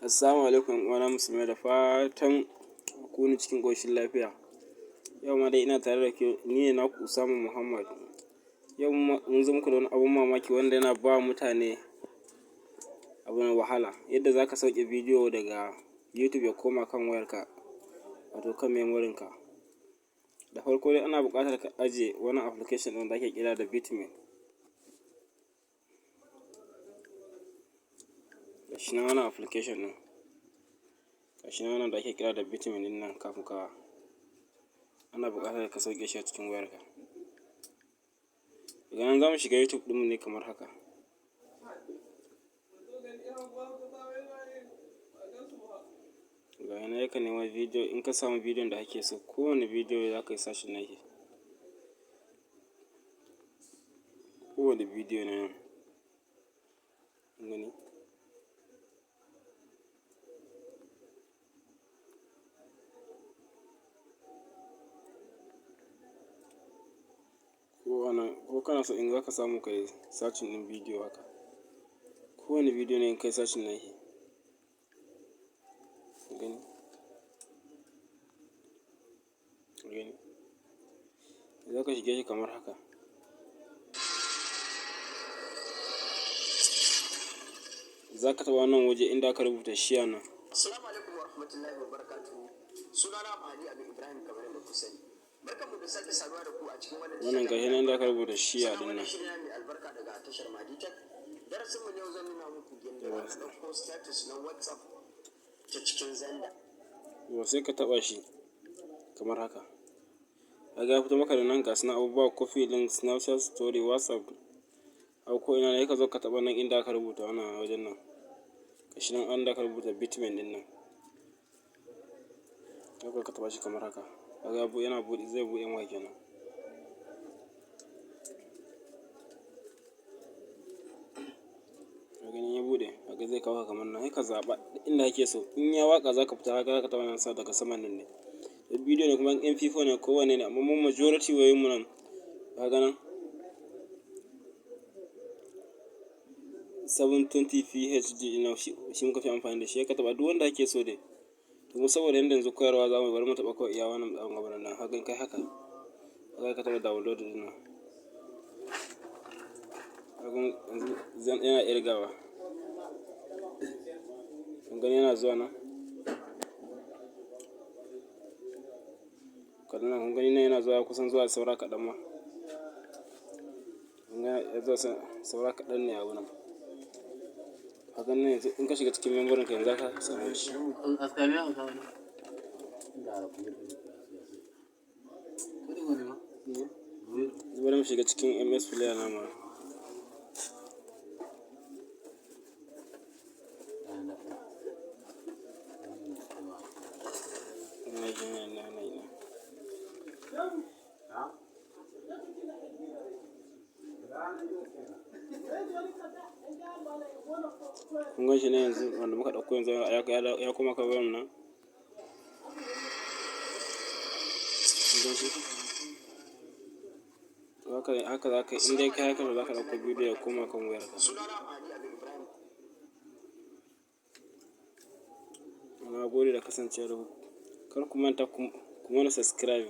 Assalamu alaikum 'yan uwana musulmai, da fatan ku wuni cikin ƙoshin lafiya. Yau ma dai ina tare da ke, ni ne naku Usama Muhammad. Yau mun zo muku da wani abun mamaki wanda yana ba mutane abun wahala. Yadda za ka sauke bidiyo daga YouTube ya koma kan wayarka, wato kan memorinka. Da farko dai ana buƙatar ka ajiye wani application ɗin da ake kira da Bitmain. Gashi nan wannan application ɗin. Gashi nan wannan da ake kira da Bitmain ɗin nan, kafin ka ana buƙatar ka sauke shi a cikin wayarka. Daga nan za mu shiga YouTube ɗinmu ne kamar haka. Ga nan ka nema bidiyo, in ka samu bidiyon da kake so, kowane bidiyo za ka yi searching nashi. Kowane bidiyo ne nan. Kun gani? Ko ana, ko kana so in za ka samu ka yi searching ɗin bidiyo haka. Kowane bidiyo ne in ka yi searching nashi. Kun gani? Kun gani? Za ka shige shi kamar haka. Za ka taɓa wannan waje inda aka rubuta share nan. Assalamu alaikum wa rahmatullahi wa barakatuhu. Sunana Mahadi Abu Ibrahim, kamar yadda ku sani. Barkanmu da sake saduwa da ku a cikin wannan Wannan gashi nan inda aka rubuta share ɗin nan. shiri mai albarka daga tashar Mahadi Tech. Darasin mu yau zan nuna muku yadda za ka ɗauko status na WhatsApp ta cikin Xender. Yauwa, sai ka taɓa shi kamar haka. Kaga ya fito maka da nan, ga su nan abubuwa: copy link, Snapchat, story, WhatsApp. Au ko ina ne ka zo ka taɓa nan inda aka rubuta wannan wajen nan. Gashi nan inda aka rubuta Bitmain ɗin nan. Haka ka taɓa shi kamar haka. Kaga yana buɗe, zai buɗe maka kenan. Ka gani ya buɗe, kaga zai kawo ka kamar nan. Sai ka zaɓa inda kake so. In ya waƙa za ka fita, haka za ka taɓa nan sa daga saman nan ne. In bidiyo ne kuma MP4 ne, ko wanne ne, amma mu majority wayoyin mu nan, kaga nan 720p HD ɗin nan shi muka fi amfani da shi. Sai ka taɓa duk wanda kake so dai. To mu saboda yanda yanzu koyarwa zamu bari mu taɓa kawai iya wannan abun gaban nan. Haka in kai haka, haka ka taɓa download ɗin nan. Kaga yanzu yana ƙirgawa. Kun gani yana zuwa nan? Kalli nan, kun gani nan yana zuwa, kusan zuwa saura kaɗan ma. Kun ga ya zuwa saura kaɗan ne a wurin. Kaga nan yanzu in ka shiga cikin memory ka yanzu za ka same shi. Yanzu bari mu shiga cikin MS Player namu. Ina ina ina ina ina. Kun gan shi ne yanzu wanda muka ɗauko yanzu ya koma kan wayan nan. Kun gan shi? To haka, haka za ka yi, in dai ka yi haka za ka ɗauko bidiyo ya koma kan wayarka. Sunana Mahadi Abu Ibrahim. Na gode da kasancewa da ku. Kar ku manta ku mana subscribe.